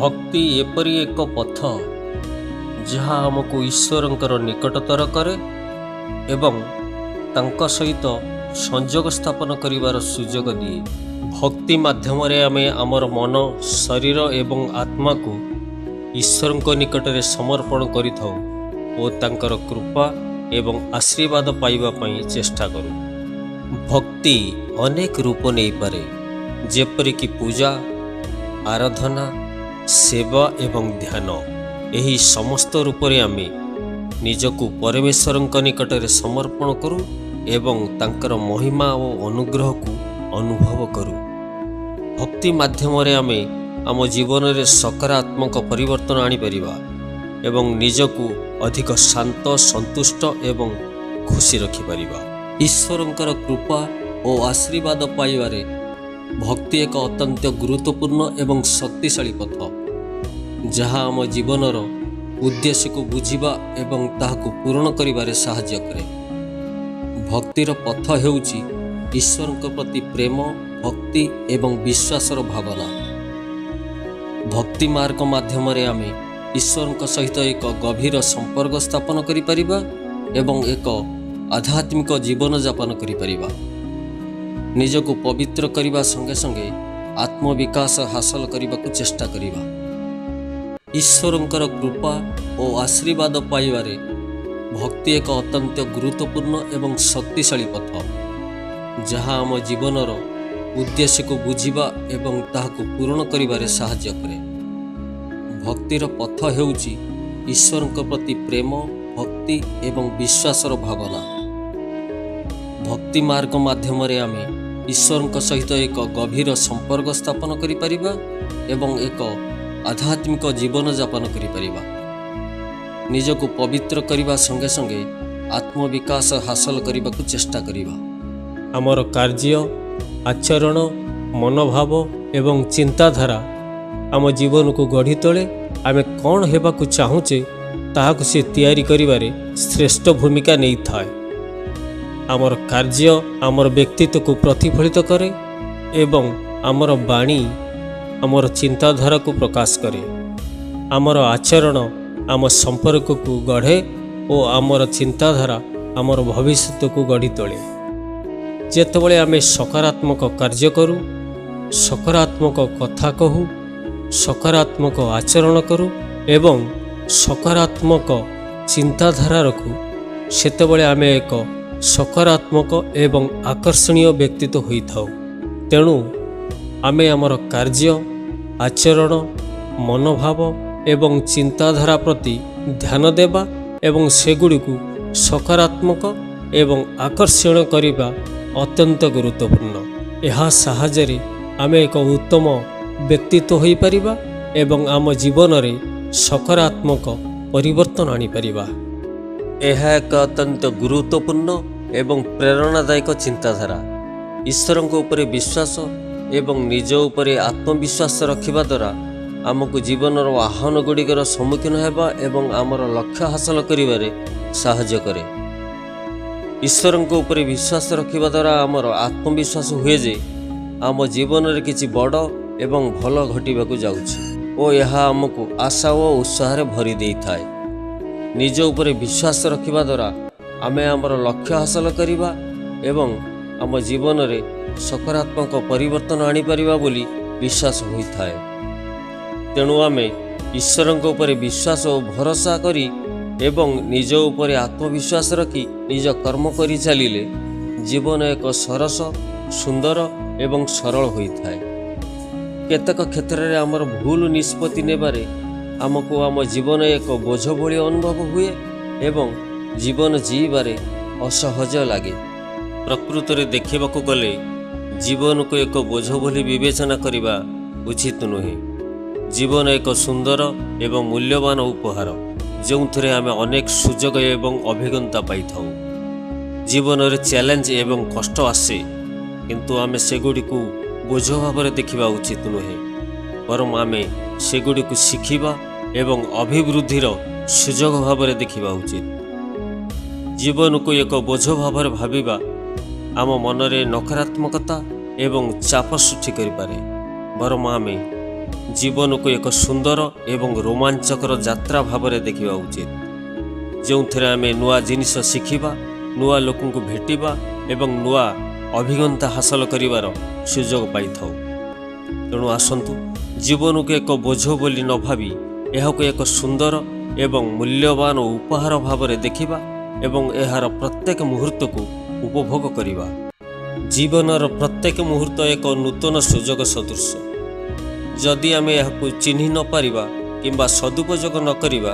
ଭକ୍ତି ଏପରି ଏକ ପଥ, ଯାହା ଆମକୁ ଈଶ୍ୱରଙ୍କର ନିକଟତର କରେ ଏବଂ ତାଙ୍କ ସହିତ ସଂଯୋଗ ସ୍ଥାପନ କରିବାର ସୁଯୋଗ ଦିଏ। ଭକ୍ତି ମାଧ୍ୟମରେ ଆମେ ଆମର ମନ, ଶରୀର ଏବଂ ଆତ୍ମାକୁ ଈଶ୍ୱରଙ୍କ ନିକଟରେ ସମର୍ପଣ କରିଥାଉ ଓ ତାଙ୍କର କୃପା ଏବଂ ଆଶୀର୍ବାଦ ପାଇବା ପାଇଁ ଚେଷ୍ଟା କରୁ। ଭକ୍ତି ଅନେକ ରୂପ ନେଇପାରେ, ଯେପରିକି ପୂଜା, ଆରାଧନା, ସେବା ଏବଂ ଧ୍ୟାନ। ଏହି ସମସ୍ତ ରୂପରେ ଆମେ ନିଜକୁ ପରମେଶ୍ୱରଙ୍କ ନିକଟରେ ସମର୍ପଣ କରୁ ଏବଂ ତାଙ୍କର ମହିମା ଓ ଅନୁଗ୍ରହକୁ ଅନୁଭବ କରୁ। ଭକ୍ତି ମାଧ୍ୟମରେ ଆମେ ଆମ ଜୀବନରେ ସକାରାତ୍ମକ ପରିବର୍ତ୍ତନ ଆଣିପାରିବା ଏବଂ ନିଜକୁ ଅଧିକ ଶାନ୍ତ, ସନ୍ତୁଷ୍ଟ ଏବଂ ଖୁସି ରଖିପାରିବା। ଈଶ୍ୱରଙ୍କର କୃପା ଓ ଆଶୀର୍ବାଦ ପାଇବାରେ ଭକ୍ତି ଏକ ଅତ୍ୟନ୍ତ ଗୁରୁତ୍ୱପୂର୍ଣ୍ଣ ଏବଂ ଶକ୍ତିଶାଳୀ ପଥ, ଯାହା ଆମ ଜୀବନର ଉଦ୍ଦେଶ୍ୟକୁ ବୁଝିବା ଏବଂ ତାହାକୁ ପୂରଣ କରିବାରେ ସାହାଯ୍ୟ କରେ। ଭକ୍ତିର ପଥ ହେଉଛି ଈଶ୍ୱରଙ୍କ ପ୍ରତି ପ୍ରେମ, ଭକ୍ତି ଏବଂ ବିଶ୍ୱାସର ଭାବନା। ଭକ୍ତି ମାର୍ଗ ମାଧ୍ୟମରେ ଆମେ ଈଶ୍ୱରଙ୍କ ସହିତ ଏକ ଗଭୀର ସମ୍ପର୍କ ସ୍ଥାପନ କରିପାରିବା ଏବଂ ଏକ ଆଧ୍ୟାତ୍ମିକ ଜୀବନଯାପନ କରିପାରିବା। ନିଜକୁ ପବିତ୍ର କରିବା ସଙ୍ଗେ ସଙ୍ଗେ ଆତ୍ମବିକାଶ ହାସଲ କରିବାକୁ ଚେଷ୍ଟା କରିବା। ଈଶ୍ୱରଙ୍କର କୃପା ଓ ଆଶୀର୍ବାଦ ପାଇବାରେ ଭକ୍ତି ଏକ ଅତ୍ୟନ୍ତ ଗୁରୁତ୍ୱପୂର୍ଣ୍ଣ ଏବଂ ଶକ୍ତିଶାଳୀ ପଥ, ଯାହା ଆମ ଜୀବନର ଉଦ୍ଦେଶ୍ୟକୁ ବୁଝିବା ଏବଂ ତାହାକୁ ପୂରଣ କରିବାରେ ସାହାଯ୍ୟ କରେ। ଭକ୍ତିର ପଥ ହେଉଛି ଈଶ୍ୱରଙ୍କ ପ୍ରତି ପ୍ରେମ, ଭକ୍ତି ଏବଂ ବିଶ୍ୱାସର ଭାବନା। ଭକ୍ତି ମାର୍ଗ ମାଧ୍ୟମରେ ଆମେ ଈଶ୍ୱରଙ୍କ ସହିତ ଏକ ଗଭୀର ସମ୍ପର୍କ ସ୍ଥାପନ କରିପାରିବା ଏବଂ ଏକ ଆଧ୍ୟାତ୍ମିକ ଜୀବନଯାପନ କରିପାରିବା। ନିଜକୁ ପବିତ୍ର କରିବା ସଙ୍ଗେ ସଙ୍ଗେ ଆତ୍ମବିକାଶ ହାସଲ କରିବାକୁ ଚେଷ୍ଟା କରିବା। ଆମର କାର୍ଯ୍ୟ, ଆଚରଣ, ମନୋଭାବ ଏବଂ ଚିନ୍ତାଧାରା ଆମ ଜୀବନକୁ ଗଢ଼ି ତୋଳେ। ଆମେ କ'ଣ ହେବାକୁ ଚାହୁଁଛେ, ତାହାକୁ ସେ ତିଆରି କରିବାରେ ଶ୍ରେଷ୍ଠ ଭୂମିକା ନେଇଥାଏ। ଆମର କାର୍ଯ୍ୟ ଆମର ବ୍ୟକ୍ତିତ୍ୱକୁ ପ୍ରତିଫଳିତ କରେ ଏବଂ ଆମର ବାଣୀ ଆମର ଚିନ୍ତାଧାରାକୁ ପ୍ରକାଶ କରେ। ଆମର ଆଚରଣ ଆମ ସମ୍ପର୍କକୁ ଗଢ଼େ ଓ ଆମର ଚିନ୍ତାଧାରା ଆମର ଭବିଷ୍ୟତକୁ ଗଢ଼ି ତୋଳେ। ଯେତେବେଳେ ଆମେ ସକାରାତ୍ମକ କାର୍ଯ୍ୟ କରୁ, ସକାରାତ୍ମକ କଥା କହୁ, ସକାରାତ୍ମକ ଆଚରଣ କରୁ ଏବଂ ସକାରାତ୍ମକ ଚିନ୍ତାଧାରା ରଖୁ, ସେତେବେଳେ ଆମେ ଏକ ସକାରାତ୍ମକ ଏବଂ ଆକର୍ଷଣୀୟ ବ୍ୟକ୍ତିତ୍ୱ ହୋଇଥାଉ। ତେଣୁ ଆମେ ଆମର କାର୍ଯ୍ୟ, ଆଚରଣ, ମନୋଭାବ ଏବଂ ଚିନ୍ତାଧାରା ପ୍ରତି ଧ୍ୟାନ ଦେବା ଏବଂ ସେଗୁଡ଼ିକୁ ସକାରାତ୍ମକ ଏବଂ ଆକର୍ଷଣୀୟ କରିବା ଅତ୍ୟନ୍ତ ଗୁରୁତ୍ୱପୂର୍ଣ୍ଣ। ଏହା ସାହାଯ୍ୟରେ ଆମେ ଏକ ଉତ୍ତମ ବ୍ୟକ୍ତିତ୍ୱ ହୋଇପାରିବା ଏବଂ ଆମ ଜୀବନରେ ସକାରାତ୍ମକ ପରିବର୍ତ୍ତନ ଆଣିପାରିବା। ଏହା ଏକ ଅତ୍ୟନ୍ତ ଗୁରୁତ୍ୱପୂର୍ଣ୍ଣ ଏବଂ ପ୍ରେରଣାଦାୟକ ଚିନ୍ତାଧାରା। ଈଶ୍ୱରଙ୍କ ଉପରେ ବିଶ୍ୱାସ ଏବଂ ନିଜ ଉପରେ ଆତ୍ମବିଶ୍ୱାସ ରଖିବା ଦ୍ୱାରା ଆମକୁ ଜୀବନର ଆହ୍ୱାନ ଗୁଡ଼ିକର ସମ୍ମୁଖୀନ ହେବା ଏବଂ ଆମର ଲକ୍ଷ୍ୟ ହାସଲ କରିବାରେ ସାହାଯ୍ୟ କରେ। ଈଶ୍ୱରଙ୍କ ଉପରେ ବିଶ୍ୱାସ ରଖିବା ଦ୍ୱାରା ଆମର ଆତ୍ମବିଶ୍ୱାସ ହୁଏ ଯେ ଆମ ଜୀବନରେ କିଛି ବଡ଼ ଏବଂ ଭଲ ଘଟିବାକୁ ଯାଉଛି ଓ ଏହା ଆମକୁ ଆଶା ଓ ଉତ୍ସାହରେ ଭରି ଦେଇଥାଏ। ନିଜ ଉପରେ ବିଶ୍ୱାସ ରଖିବା ଦ୍ୱାରା ଆମେ ଆମର ଲକ୍ଷ୍ୟ ହାସଲ କରିବା ଏବଂ ଆମ ଜୀବନରେ ସକାରାତ୍ମକ ପରିବର୍ତ୍ତନ ଆଣିପାରିବା ବୋଲି ବିଶ୍ୱାସ ହୋଇଥାଏ। ତେଣୁ ଆମେ ଈଶ୍ୱରଙ୍କ ଉପରେ ବିଶ୍ୱାସ ଓ ଭରସା କରି ଏବଂ ନିଜ ଉପରେ ଆତ୍ମବିଶ୍ୱାସ ରଖି ନିଜ କର୍ମ କରି ଚାଲିଲେ ଜୀବନ ଏକ ସରସ, ସୁନ୍ଦର ଏବଂ ସରଳ ହୋଇଥାଏ। କେତେକ କ୍ଷେତ୍ରରେ ଆମର ଭୁଲ ନିଷ୍ପତ୍ତି ନେବାରେ ଆମକୁ ଆମ ଜୀବନ ଏକ ବୋଝ ଭଳି ଅନୁଭବ ହୁଏ ଏବଂ ଜୀବନ ଜିଇବାରେ ଅସହଜ ଲାଗେ। ପ୍ରକୃତରେ ଦେଖିବାକୁ ଗଲେ ଜୀବନକୁ ଏକ ବୋଝ ବୋଲି ବିବେଚନା କରିବା ଉଚିତ ନୁହେଁ। ଜୀବନ ଏକ ସୁନ୍ଦର ଏବଂ ମୂଲ୍ୟବାନ ଉପହାର, ଯେଉଁଥିରେ ଆମେ ଅନେକ ସୁଯୋଗ ଏବଂ ଅଭିଜ୍ଞତା ପାଇଥାଉ। ଜୀବନରେ ଚ୍ୟାଲେଞ୍ଜ ଏବଂ କଷ୍ଟ ଆସେ, କିନ୍ତୁ ଆମେ ସେଗୁଡ଼ିକୁ ବୋଝ ଭାବରେ ଦେଖିବା ଉଚିତ ନୁହେଁ, ବରଂ ଆମେ ସେଗୁଡ଼ିକୁ ଶିଖିବା ଏବଂ ଅଭିବୃଦ୍ଧିର ସୁଯୋଗ ଭାବରେ ଦେଖିବା ଉଚିତ। ଜୀବନକୁ ଏକ ବୋଝ ଭାବରେ ଭାବିବା ଆମ ମନରେ ନକାରାତ୍ମକତା ଏବଂ ଚାପ ସୃଷ୍ଟି କରିପାରେ, ବରଂ ଆମେ ଜୀବନକୁ ଏକ ସୁନ୍ଦର ଏବଂ ରୋମାଞ୍ଚକର ଯାତ୍ରା ଭାବରେ ଦେଖିବା ଉଚିତ, ଯେଉଁଥିରେ ଆମେ ନୂଆ ଜିନିଷ ଶିଖିବା, ନୂଆ ଲୋକଙ୍କୁ ଭେଟିବା ଏବଂ ନୂଆ ଅଭିଜ୍ଞତା ହାସଲ କରିବାର ସୁଯୋଗ ପାଇଥାଉ। ତେଣୁ ଆସନ୍ତୁ, ଜୀବନକୁ ଏକ ବୋଝ ବୋଲି ନ ଭାବି ଏହାକୁ ଏକ ସୁନ୍ଦର ଏବଂ ମୂଲ୍ୟବାନ ଉପହାର ଭାବରେ ଦେଖିବା ଏବଂ ଏହାର ପ୍ରତ୍ୟେକ ମୁହୂର୍ତ୍ତକୁ ଉପଭୋଗ କରିବା। ଜୀବନର ପ୍ରତ୍ୟେକ ମୁହୂର୍ତ୍ତ ଏକ ନୂତନ ସୁଯୋଗ ସଦୃଶ। ଯଦି ଆମେ ଏହାକୁ ଚିହ୍ନି ନ ପାରିବା କିମ୍ବା ସଦୁପଯୋଗ ନ କରିବା,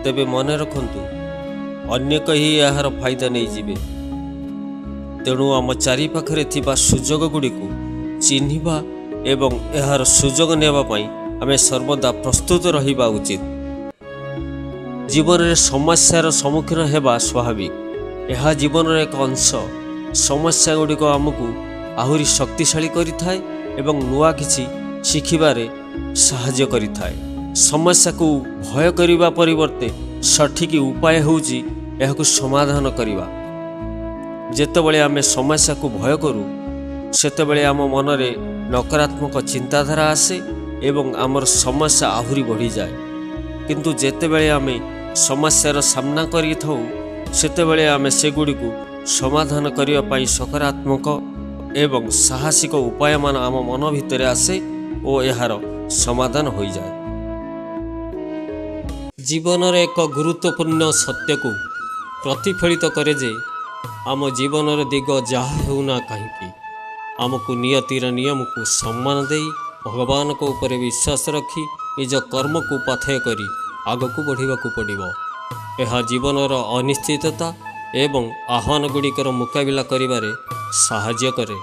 ତେବେ ମନେ ରଖନ୍ତୁ, ଅନ୍ୟ କେହି ଏହାର ଫାଇଦା ନେଇଯିବେ। ତେଣୁ ଆମ ଚାରିପାଖରେ ଥିବା ସୁଯୋଗ ଗୁଡ଼ିକୁ ଚିହ୍ନିବା ଏବଂ ଏହାର ସୁଯୋଗ ନେବା ପାଇଁ ଆମେ ସର୍ବଦା ପ୍ରସ୍ତୁତ ରହିବା ଉଚିତ। ଜୀବନରେ ସମସ୍ୟାର ସମ୍ମୁଖୀନ ହେବା ସ୍ୱାଭାବିକ। ଏହା ଜୀବନର ଏକ ଅଂଶ। ସମସ୍ୟା ଗୁଡ଼ିକ ଆମକୁ ଆହୁରି ଶକ୍ତିଶାଳୀ କରିଥାଏ ଏବଂ ନୂଆ କିଛି ଶିଖିବାରେ ସାହାଯ୍ୟ କରିଥାଏ। ସମସ୍ୟାକୁ ଭୟ କରିବା ପରିବର୍ତ୍ତେ ସଠିକ୍ ଉପାୟ ହେଉଛି ଏହାକୁ ସମାଧାନ କରିବା। ଯେତେବେଳେ ଆମେ ସମସ୍ୟାକୁ ଭୟ କରୁ, ସେତେବେଳେ ଆମ ମନରେ ନକାରାତ୍ମକ ଚିନ୍ତାଧାରା ଆସେ ଏବଂ ଆମର ସମସ୍ୟା ଆହୁରି ବଢ଼ିଯାଏ। କିନ୍ତୁ ଯେତେବେଳେ ଆମେ ସମସ୍ୟାର ସାମ୍ନା କରିଥାଉ, ସେତେବେଳେ ଆମେ ସେଗୁଡ଼ିକୁ ସମାଧାନ କରିବା ପାଇଁ ସକାରାତ୍ମକ ଏବଂ ସାହସିକ ଉପାୟମାନ ଆମ ମନ ଭିତରେ ଆସେ ଓ ଏହାର ସମାଧାନ ହୋଇଯାଏ। ଜୀବନର ଏକ ଗୁରୁତ୍ୱପୂର୍ଣ୍ଣ ସତ୍ୟକୁ ପ୍ରତିଫଳିତ କରେ ଯେ ଆମ ଜୀବନର ଦିଗ ଯାହା ହେଉନା କାହିଁକି, ଆମକୁ ନିୟତିର ନିୟମକୁ ସମ୍ମାନ ଦେଇ, ଭଗବାନଙ୍କ ଉପରେ ବିଶ୍ୱାସ ରଖି, ନିଜ କର୍ମକୁ ପାଥେୟ କରି ଆଗକୁ ବଢ଼ିବାକୁ ପଡ଼ିବ। ଏହା ଜୀବନର ଅନିଶ୍ଚିତତା ଏବଂ ଆହ୍ୱାନ ଗୁଡ଼ିକର ମୁକାବିଲା କରିବାରେ ସାହାଯ୍ୟ କରେ।